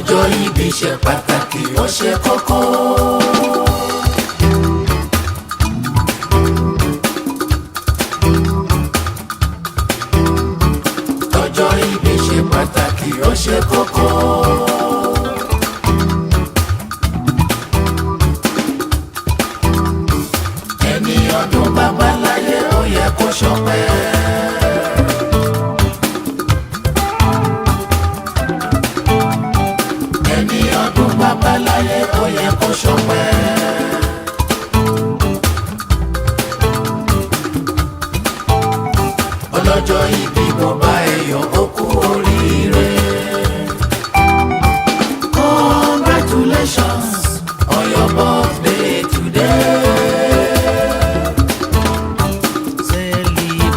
Ọjọ́ ìbí ṣe pàtàkì, ó ṣe kókó. Ọjọ́ ìbí ṣe pàtàkì, ó ṣe kókó. Ẹni ọdún bàbá láyé, ó yẹ kó ṣọpẹ́. Ẹni ọdún bàbá láyé, ó yẹ kó ṣọpẹ́. Ọlọ́jọ́ ìbí, mo bá ẹ yọ̀, ó kú oríire.